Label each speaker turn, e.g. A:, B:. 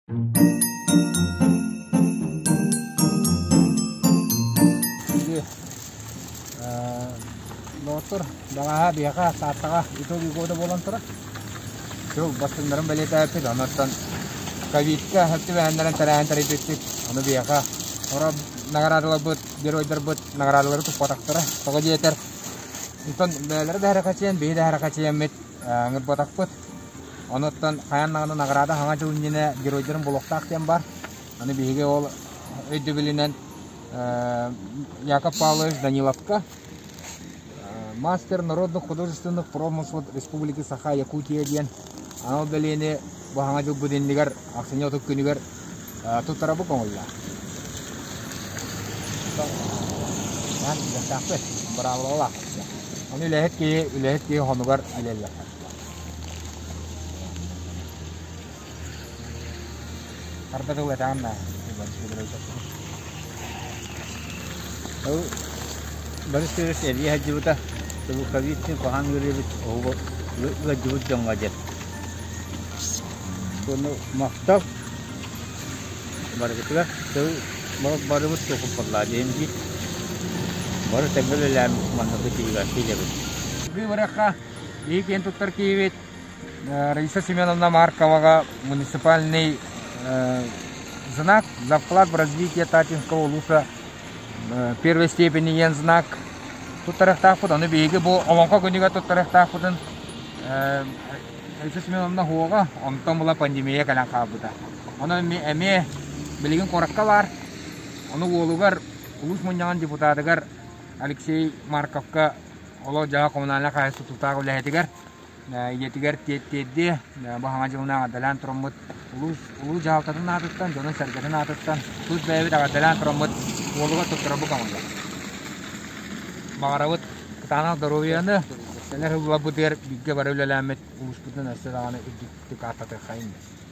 A: Доҕоттор, бэҕэһээ биһиэхэ Тааттаҕа итог года буолан турар. Сыл бастыҥнарын бэлиэтээппит, онон ковидка түбэһэннэрэн тэрээһин тэрийбиппит. Ону биһиэхэ оро наҕараадаларбыт, геройдарбыт наҕараадалары туппатахтара. Тоҕо диэтэр, онтон бэйэлэрэ да эрэхэчийэн, биһи да эрэхэчийэммит ыҥырбатахпыт. Онуттан хайаан даҕаны наҕараада Саҥа дьыл иннинэ геройдарын булуохтаах диэн баар. Аны биһиги ол өйдөбүлүнэн Яков Павлович Даниловка мастер народных художественных промыслов Республики Саха Якутия диэн анал бэлиэни бу Саҥа дьылбыт иннигэр ахсынньы 30 күнүгэр туттарабыт оҥоллоох. Быраабылалаах. Ону үлэһит киһи үлэһит киһи хонугар үлэлиэх. Харда тыл этэҕин да
B: Ол бары сырыс эрийэ сылдьыбыта, Ковидтыын куһаҕан ыарыыбыт ыалдьыбыт дьоҥҥо диэн. Уонна махтал барыгытыгар барыбыт туохуппаллаа диэн дии. Бары тэҥҥэ үлэлээммит маннык ытыыга киирэбит.
A: Быыбарахха Биһиги киэн туттар киһибит Раиса Семеновна Марковаҕа муниципальный знак за вклад в развитие Татинского улуса первой степени диэн знак туттарыахтаахпыт. Ону биһиги бу Олоҥхо күнүгэр туттарыахтаахпытын Раиса Семеновна уоҕа, онтон була пандемия кэлэн хаалбыта. Онон эмиэ билигин куоракка баар. Ону уолугар улуус мунньаҕын депутатыгар Алексей Марковка Олох-дьаһах коммунальнай хаһаайыстыба тутаах үлэһитигэр ийэтигэр тиэрдиэ бу Саҥа дьылынан эҕэрдэлээн тураммыт улуус улуус дьаһалтатын аатыттан, дьонун-сэргэтин аатыттан тус бэйэбит эҕэрдэлээн тураммыт уолугар туттарабыт оҥоһуллар. Баҕарабыт кытаанах доруобуйаны, кэлэр сылларбытыгар бииргэ бары үлэлээммит улууспутун өссө даҕаны үрдүктүк ааттатыаххайын диэн.